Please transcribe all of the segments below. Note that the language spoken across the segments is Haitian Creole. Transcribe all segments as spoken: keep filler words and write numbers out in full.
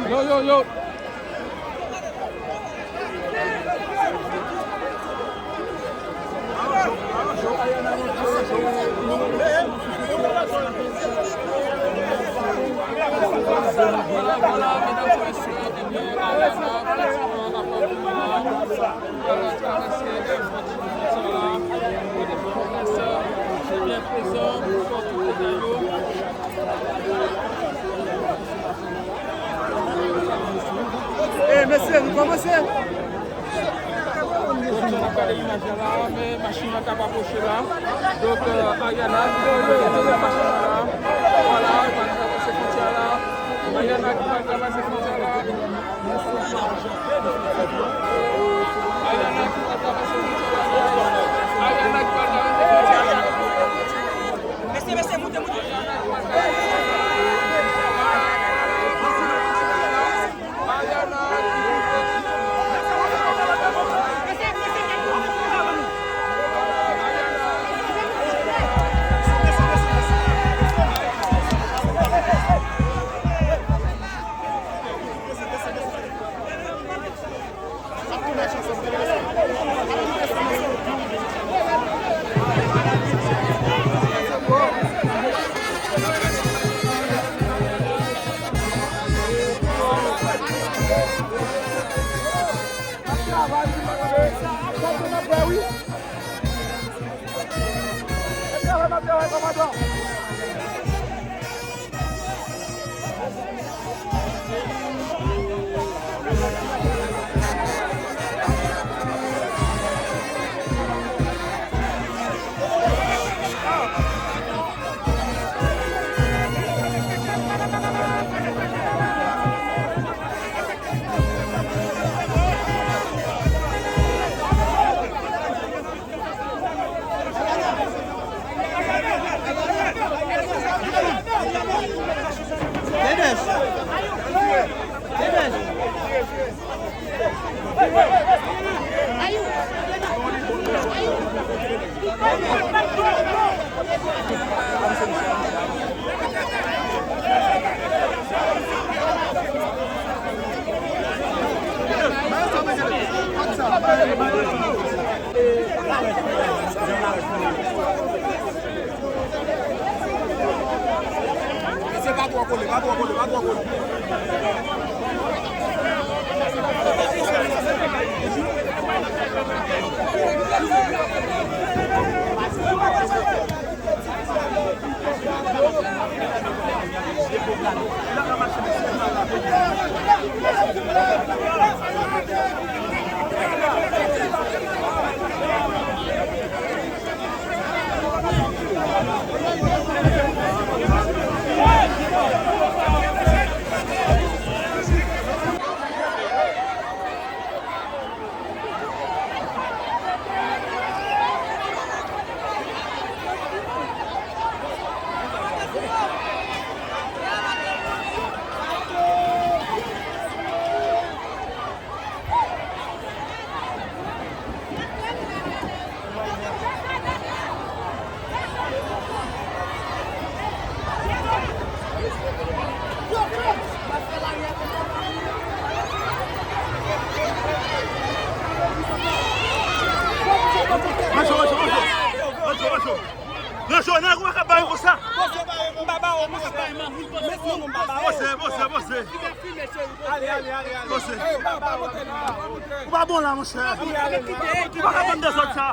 Yo, yo, yo. Voilà, voilà, medam e mesye, ebyen, Ariana pratiman ap pran vin la, al travèse fwontyè la, kote pou konprann sa, ebyen, prezan, pou fè tout bagay yo. E mesye, nou kòmanse. Donk, n ap gade imaj la la, men machin nan k ap apwoche la. Donk, euh, Ariana ki pral travèse machin nan la. Vwala, li pral travèse fwontyè la. Ariana ki pral travèse fwontyè la. Ariana ki pral travèse fwontyè la. Ariana ki pral travèse fwontyè la. Mesye, mesye, moute, moute. Mesye, pa twò kole, pa twò kole, pa twò kole. Rancho, rancho, rancho. Rancho, rancho. Rancho, nèg ou pa ka bay konsa. Poze, m pa ba w, poze. Poze, poze, poze. Ale, ale, ale, ale. Poze. Ou pa bon la, monchè. Ou pa ka ban dezòd sa.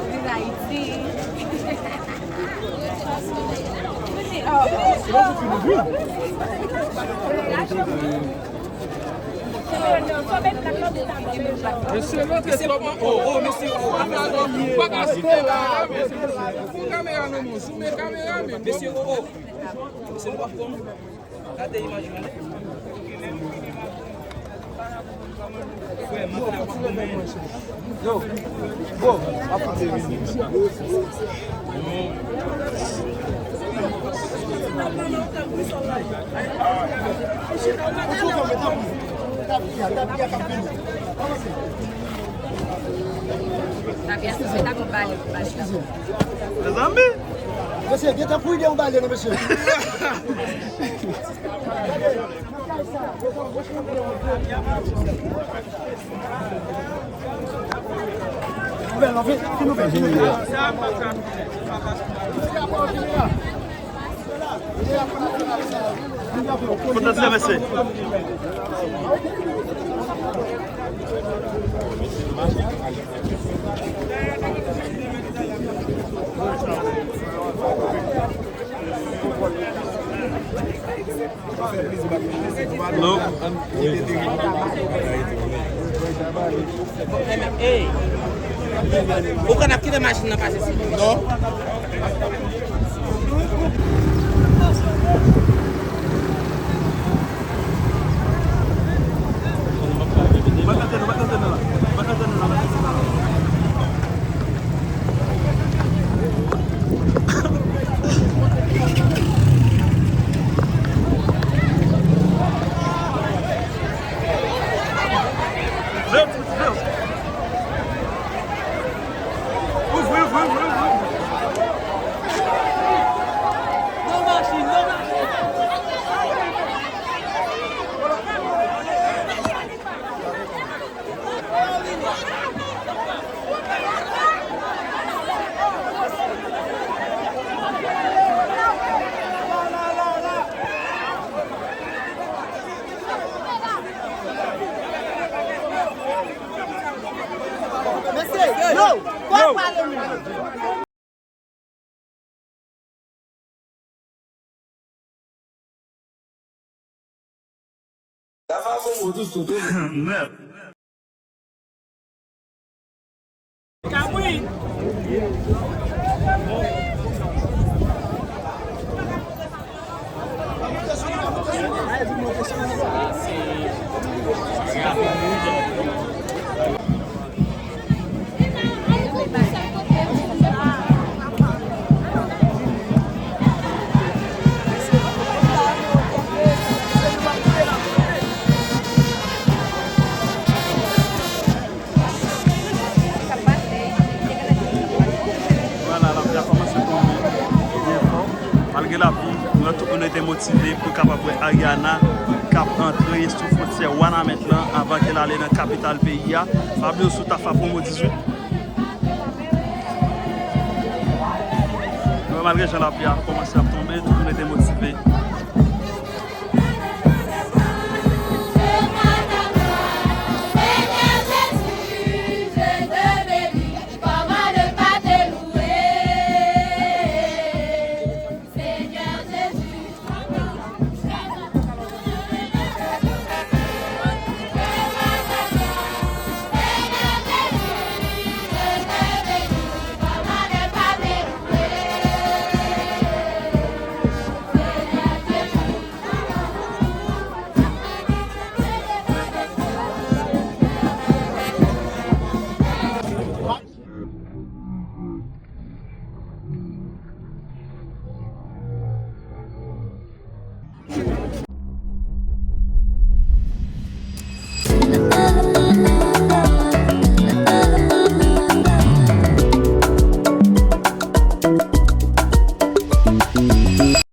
Viva Ayiti! Mesye, rantre twòp an o, o, mesye, o, pa ka site la, mesye. Pou kamera nou, nou, zoume kamera, men. Mesye, o, o. Mesye, nou pa fò, non. Gade imaj yo. Yo, bon, ap foute vini. Tapya, tapya k ap vini. Avanse. Tapya, se tapya bale, bale. Mezanmi! Mesye, gentan pou ide yon bale, non, mesye. Nouvèl, non, fin, fin nouvèl, fin nouvèl. Kontan se mesye. Non. Ou konn ap kite machin nan pase si. Non. Mesye, yo, yo, pale nou. Mèd. Vwala, lapli a kòmanse tonbe byen fò. Malgre lapli, nou wè tout moun rete motive pou kapab wè Ariana k ap antre sou fwontyè Wanament lan avan ke l ale nan kapital peyi a. Pa bliye sou Tafa Promo dizuit. Nou wè malgre jan lapli a kòmanse ap tonbe, tout moun rete motive.